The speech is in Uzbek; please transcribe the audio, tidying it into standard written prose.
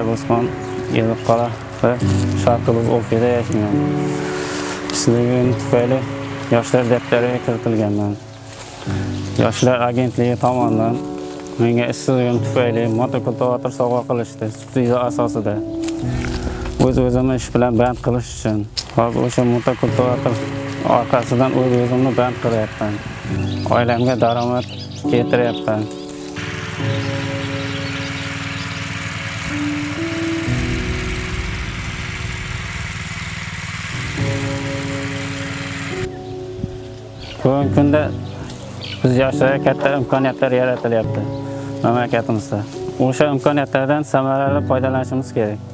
To'rayev Usmon, Ellikqal'a va Sharqimiz Ofida yashayman. Ishsizligim tufayli Yoshlar daftariga kiritilganman. Yoshlar agentligi tomonidan menga ishsizligim tufayli motokultivator sovg'a qilishdi subsidiya asosida. O'z-o'zimni ish bilan band qilish uchun hozir o'sha motokultivator orqasidan o'z-o'zimni band qilyapman. Oilamga daromad keltiryapman. Bugungi kunda biz yoshlarga katta imkoniyatlar yaratilyapti mamlakatimizda. O'sha imkoniyatlardan samarali foydalanishimiz kerak.